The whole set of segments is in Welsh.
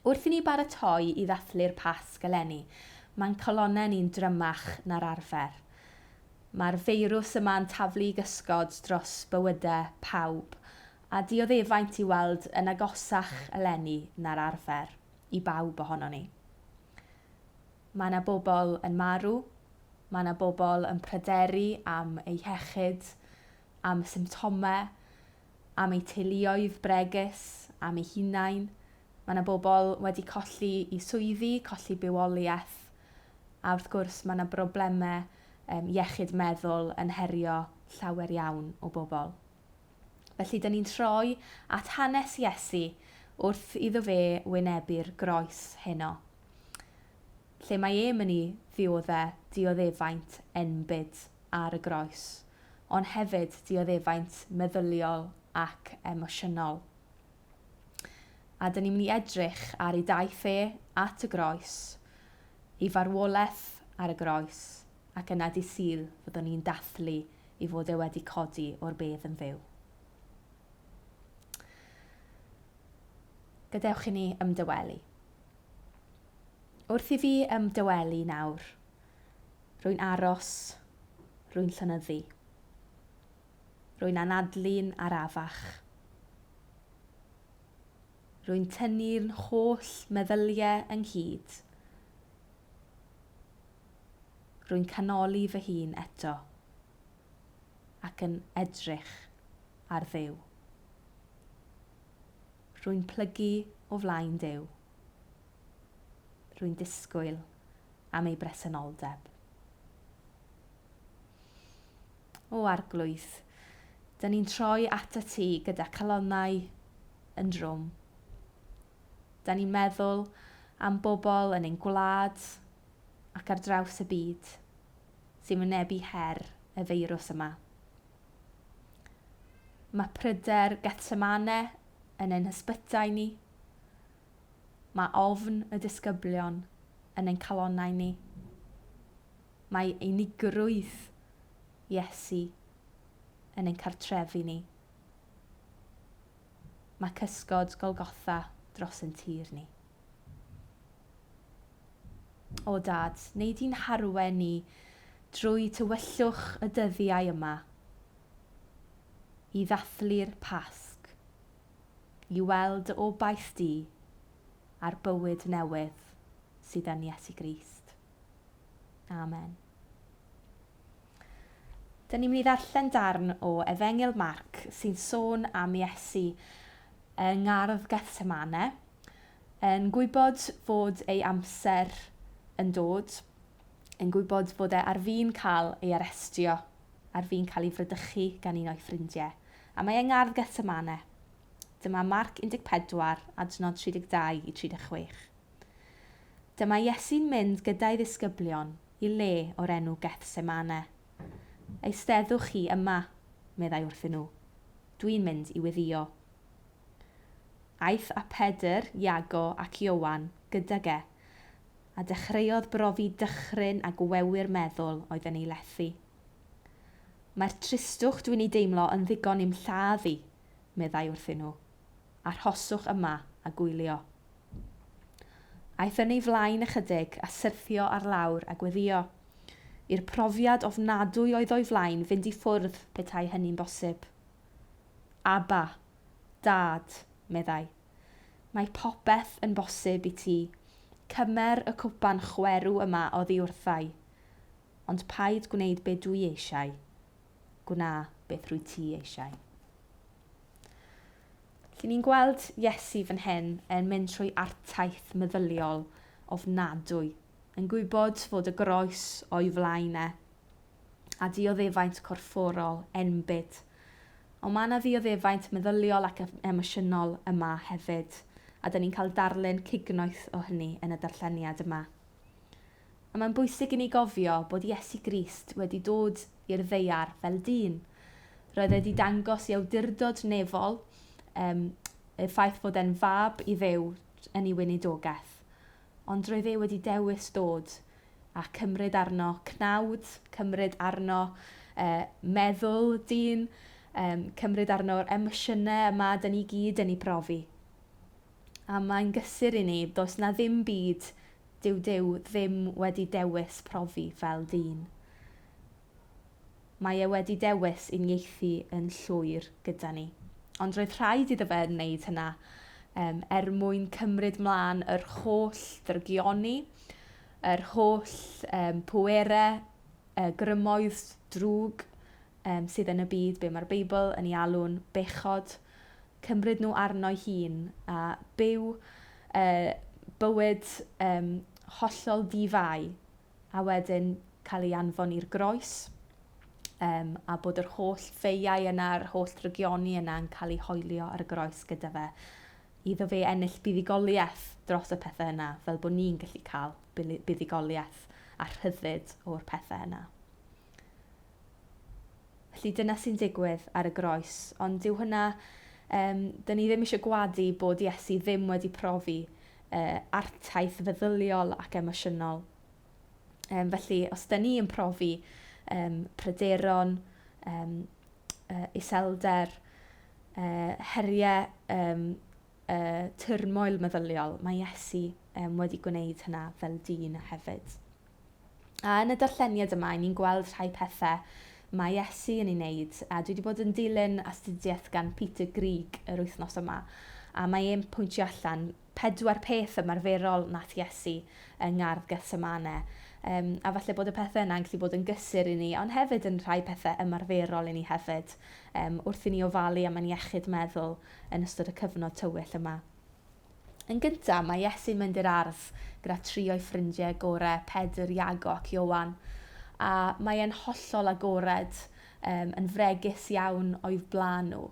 Wrth i ni baratoi i ddathlu'r Pasg eleni, mae'n calonnau ni'n drymach na'r arfer. Mae'r feirws yma'n taflu gysgod dros bywydau pawb, a dioddefaint i weld yn agosach eleni na'r arfer, i bawb ohono ni. Mae yna bobl yn marw, mae yna bobl yn pryderu am eu hiechyd, am y symptomau, am eu teuluoedd bregus, am eu hunain. Mae yna bobl wedi colli eu swyddi, colli bywoliaeth, a wrth gwrs mae yna broblemau um, iechyd meddwl yn herio llawer iawn o bobl. Felly, dyn ni'n troi at hanes Iesu wrth iddo fe wynebu'r groes heno, lle mae e mynd i ddiodde dioddefaint enbyd ar y groes, ond hefyd dioddefaint meddyliol ac emosiynol. A dyn ni'n mynd i edrych ar ei daith e at y groes, ei farwolaeth ar y groes, ac yna dydd Sul fyddwn ni'n dathlu ei fod e wedi codi o'r bedd yn fyw. Gadewch i ni ymdawelu. Wrth i fi ymdawelu nawr, rwy'n aros, rwy'n llonyddu. Rwy'n anadlu'n arafach. Rwy'n tynnu'n holl meddyliau ynghyd. Rwy'n canoli fy hun eto ac yn edrych ar Dduw. Rwy'n plygu o flaen Duw. Rwy'n disgwyl am ei bresenoldeb. O Arglwydd, dyn ni'n troi atat ti gyda calonnau yn drwm. Da ni'n meddwl am bobl yn ein gwlad ac ar draws y byd sy'n wynebu her y feirws yma. Mae pryder Gethsemane yn ein hysbytai ni. Mae ofn y disgyblion yn ein calonnau ni. Mae unigrwydd Iesu yn ein cartrefi ni. Mae cysgod Golgotha dros ein tir ni. O Dad, wnei di'n harwen ni drwy tywyllwch y dyddiau yma i ddathlu'r Pasg, i weld dy obaith di a'r bywyd newydd sydd yn Iesu Grist. Amen. Dyn ni'n mynd i ddarllen darn o Efengyl Marc sy'n sôn am Iesu yng ngardd Gethsemane, yn gwybod fod ei amser yn dod, yn gwybod fod e ar fin cael ei arestio, ar fin cael ei fradychu gan un o'i ffrindiau. A mae yng ngardd Gethsemane. Dyma Marc 14, adnod 32 i 36. Dyma Iesu'n mynd gyda'i ddisgyblion i le o'r enw Gethsemane. Eisteddwch chi yma, meddai wrthyn nhw. Dwi'n mynd i weddïo. Aeth â Pedr, Iago ac Ioan gydag e, a dechreuodd brofi dychryn a gwewyr meddwl oedd yn ei lethu. Mae'r tristwch dwi'n ei deimlo yn ddigon i'm lladd i, meddai wrthyn nhw. Arhoswch yma a gwylio. Aeth yn ei flaen ychydig a syrthio ar lawr a gweddïo. I'r profiad ofnadwy oedd o'i flaen fynd i ffwrdd petai hynny'n bosib. Abba, Dad, meddai. Mae popeth yn bosib i ti. Cymer y cwpan chwerw yma oddi wrtha-i. Ond paid gwneud be dwi eisiau. Gwna beth rwyt ti eisiau. Felly ni'n gweld Iesu fan hyn yn mynd trwy artaith meddyliol ofnadwy, yn gwybod fod y groes o'i flaen e, a dioddefaint corfforol enbyd. Ond mae yna ddioddefaint meddyliol ac emosiynol yma hefyd, a dyn ni'n cael darlun cignoeth o hynny yn y darlleniad yma. A mae'n bwysig i ni gofio bod Iesu Grist wedi dod i'r ddaear fel dyn. Roedd e wedi dangos i awdurdod nefol, um, y ffaith fod e'n fab i Dduw yn ei weinidogaeth. Ond roedd e wedi dewis dod a cymryd arno cnawd, cymryd arno meddwl dyn, um, cymryd arno'r emosiynau yma dyn ni gyd yn ei profi. A mae'n gysur i ni, does na ddim byd dyw Duw ddim wedi dewis profi fel dyn. Mae e wedi dewis uniaethu yn llwyr gyda ni. Ond roedd rhaid iddo fe wneud hynna er mwyn cymryd mlaen yr holl ddrygioni, yr holl pwerau, grymoedd drwg sydd yn y byd, be mae'r Beibl yn ei alw'n bechod, cymryd nhw arno'i hun a byw bywyd hollol di-fai a wedyn cael ei anfon i'r groes a bod yr holl feiau yna, yr holl drygioni yna yn cael ei hoelio ar y groes gyda fe, iddo fe ennill buddugoliaeth dros y pethau yna, fel bod ni'n gallu cael buddugoliaeth a rhyddid o'r pethau yna. Felly dyna sy'n digwydd ar y groes, ond dyw hynna, dyn ni ddim eisiau gwadu bod Iesu ddim wedi profi artaith feddyliol ac emosiynol. Felly, os dyn ni yn profi pryderon, iselder, heriau, turmoil meddyliol, mae Iesu wedi gwneud hynna fel dyn hefyd. A yn y darlleniad yma, ni'n gweld rhai pethau mae Iesu yn ei wneud, a dwi wedi bod yn dilyn astudiaeth gan Peter Greig yr wythnos yma, a mae e'n pwyntio allan 4 peth ymarferol nath Iesu yng Ngardd Gethsemane. A falle bod y pethau yna'n gallu bod yn gysur i ni, ond hefyd yn rhai pethau ymarferol i ni hefyd, wrth i ni ofalu am ein iechyd meddwl yn ystod y cyfnod tywyll yma. Yn gyntaf, mae Iesu'n mynd i'r ardd gyda 3 o'i ffrindiau gorau, Pedr, Iago ac Ioan. A mae e'n hollol agored, yn fregus iawn o'i blaen nhw,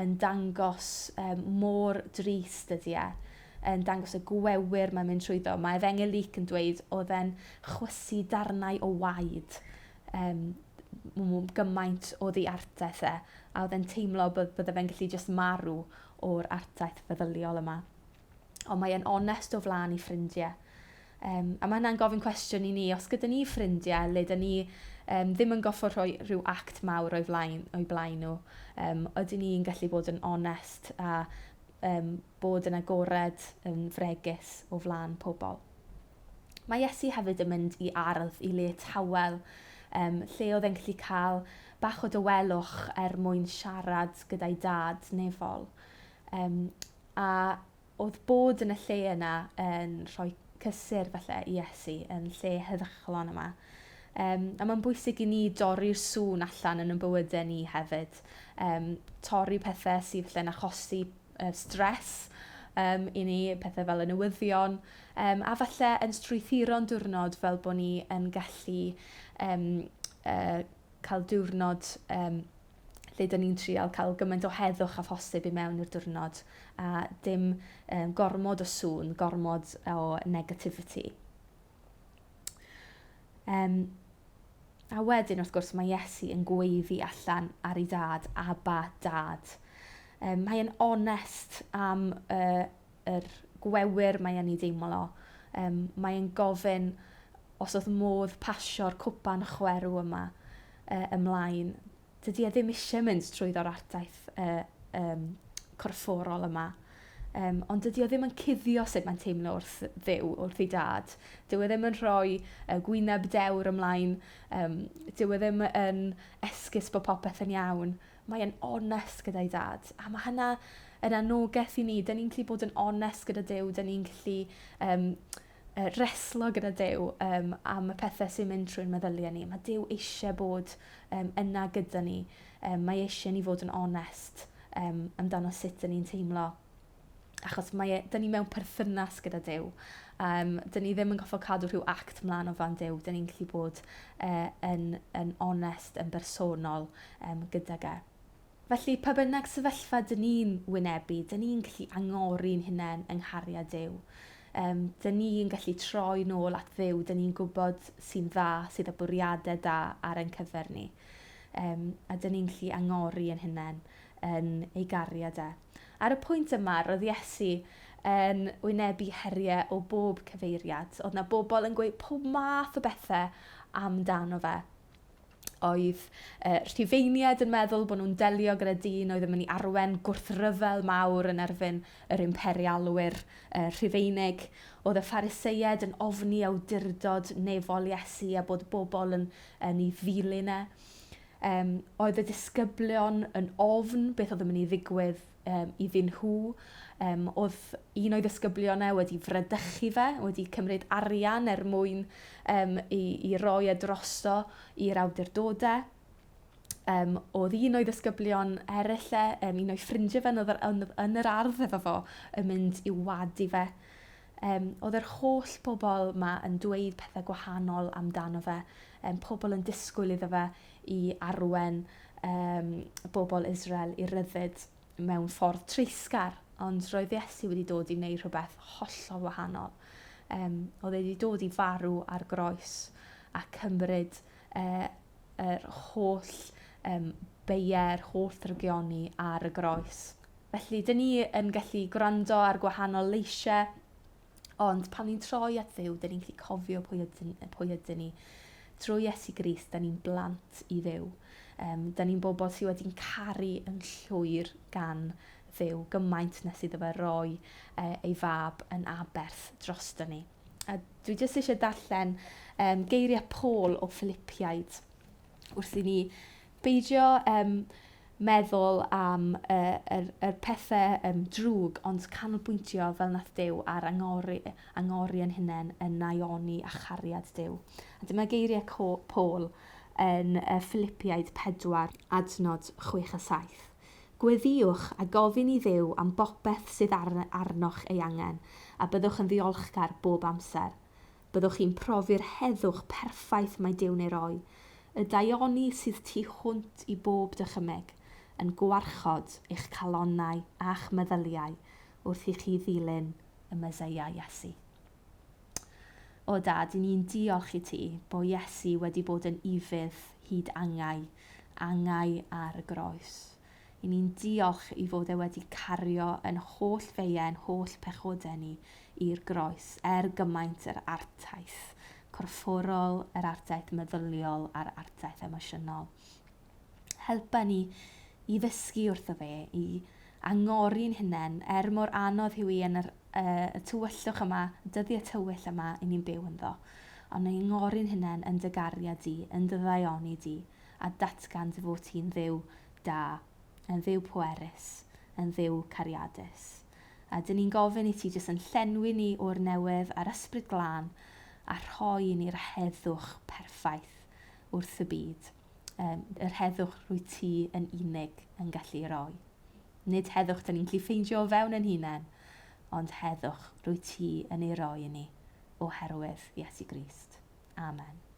yn dangos mor drist ydy e, yn dangos y gwewyr mae'n mynd trwyddo. Mae Efengyl Luc yn dweud oedd e'n chwysu darnau o waed, gymaint o ddiartaith e, a oedd e'n teimlo bydde fe'n gallu just marw o'r artaith feddyliol yma. Ond mae e'n onest o flaen ei ffrindiau. A mae hynna'n gofyn cwestiwn i ni, os gyda ni ffrindiau, le dyn ni ddim yn goffod rhoi rhyw act mawr o'i blaen nhw, ydyn ni'n gallu bod yn onest a bod yn agored, yn fregus o flaen pobl. Mae Iesu hefyd yn mynd i ardd, i le tawel, lle oedd e'n gallu cael bach o dawelwch er mwyn siarad gyda'i dad nefol. A oedd bod yn y lle yna yn rhoi cysur falle i Iesu, yn lle heddychlon yma. A mae'n bwysig i ni dorri'r sŵn allan yn ein bywydau ni hefyd. Torri pethau sydd falle'n achosi stress i ni, pethau fel y newyddion, a falle yn strwythuro'n diwrnod fel bod ni yn gallu cael diwrnod lle dyn ni'n trial cael gymaint o heddwch â phosib i mewn i'r diwrnod, a dim gormod o sŵn, gormod o negativity. A wedyn, wrth gwrs, mae Iesu yn gweiddi allan ar ei dad, Abba, dad. Mae e'n onest am yr gwewyr mae e'n ei deimlo. Mae e'n gofyn os oedd modd pasio'r cwpan chwerw yma ymlaen. Dydy e ddim eisiau mynd trwyddo'r artaith corfforol yma. Ond dydy o ddim yn cuddio sut mae'n teimlo wrth Dduw, wrth ei dad. Dyw e ddim yn rhoi gwyneb dewr ymlaen. Dyw e ddim yn esgus bod popeth yn iawn. Mae e'n onest gyda'i dad. A mae hynna yn anogaeth i ni. Dyn ni'n gallu bod yn onest gyda Duw. Dyn ni'n gallu reslo gyda Duw am y pethau sy'n mynd trwy'n meddyliau ni. Mae Duw eisiau bod yna gyda ni. Mae eisiau ni fod yn onest amdano sut dyn ni'n teimlo. Achos dyn ni mewn perthynas gyda Duw. Dyn ni ddim yn goffod cadw rhyw act mlaen o fan Duw. Dyn ni'n gallu bod yn onest, yn bersonol gydag e. Felly, pa bynnag sefyllfa dyn ni'n wynebu, dyn ni'n gallu angori'n hunain yng nghariad Duw. Dyn ni'n gallu troi nôl at Dduw, dyn ni'n gwybod sy'n dda, sydd â bwriadau da ar ein cyfer ni. A dyn ni'n gallu angori yn hunain yn ei gariad e. Ar y pwynt yma, roedd Iesu yn wynebu heriau o bob cyfeiriad. Oedd na bobl yn gweud pob math o bethau amdano fe. Oedd Rhufeiniaid yn meddwl bod nhw'n delio gyda dyn oedd yn mynd i arwen gwrthryfel mawr yn erbyn yr imperialwyr Rhufeinig. Oedd y Phariseaid yn ofni awdurdod nefol Iesu a bod bobl yn, yn ei ddilyn e. Um, oedd y disgyblion yn ofn beth oedd yn mynd i ddigwydd um, iddyn nhw. Um, oedd un o'i ddisgyblion e wedi fradychu fe, wedi cymryd arian er mwyn um, i, i roi e drosto i'r awdurdodau. Um, oedd un o'i ddisgyblion eraill e, um, un o'i ffrindiau fe yn, yn, yn yr ardd efo fo, yn mynd i'w wadu fe. Um, oedd yr holl bobl yma yn dweud pethau gwahanol amdano fe. Um, pobl yn disgwyl iddo fe i arwen um, bobl Israel i ryddid mewn ffordd treisgar, ond roedd Iesu wedi dod i wneud rhywbeth hollol wahanol. Um, oedd e wedi dod i farw ar groes a cymryd uh, yr holl um, beiau'r holl ddrygioni ar y groes. Felly, dyn ni yn gallu gwrando ar gwahanol leisiau, ond pan ni'n troi at Dduw, dyn ni'n gallu cofio pwy ydyn, pwy ydyn ni. Trwy Iesu Grist, dyn ni'n blant i Dduw. Um, dyn ni'n bobl sydd wedi'n caru yn llwyr gan Dduw, gymaint nes iddo fe roi uh, ei fab yn aberth drosto ni. A dwi jyst eisiau darllen um, geiriau Paul o Philippiaid wrth i ni beidio um, meddwl am uh, yr, yr pethau um, drwg, ond canolbwyntio fel nath Duw ar angori, angori yn hunain yn naioni a chariad Duw. A dyma geiriau Paul yn uh, Philippiaid 4, adnod 6 a 7. Gweddïwch a gofyn i Dduw am bopeth sydd ar, arnoch ei angen, a byddwch yn ddiolchgar bob amser. Byddwch chi'n profi'r heddwch perffaith mae Duw'n ei roi, y daioni sydd tu hwnt i bob dychymyg, yn gwarchod eich calonnau a'ch meddyliau wrth i chi ddilyn y Meseia Iesu. O Dad, i ni'n diolch i ti bo Iesu wedi bod yn ufudd hyd angau, angau ar y groes. I ni'n diolch i fod e wedi cario yn holl feiau, yn holl pechodau ni i'r groes, er gymaint yr artaith corfforol, yr artaith meddyliol a'r artaith emosiynol. Helpa ni i ddysgu wrtho fe, i angori'n hunain, er mor anodd yw i yn yr, uh, y tywyllwch yma, y dyddiau tywyll yma i ni'n byw ynddo. Ond i angori'n hunain yn dy gariad di, yn dy ddaioni di, a datgan dy fod ti'n Dduw da, yn Dduw pwerus, yn Dduw cariadus. A dyn ni'n gofyn i ti jyst yn llenwi ni o'r newydd a'r ysbryd glân a rhoi i ni'r heddwch perffaith wrth y byd. Um, yr heddwch rwy ti yn unig yn gallu roi. Nid heddwch dyn ni'n gallu ffeindio o fewn yn hunain, ond heddwch rwy ti yn ei roi i ni oherwydd Iesu Grist. Amen.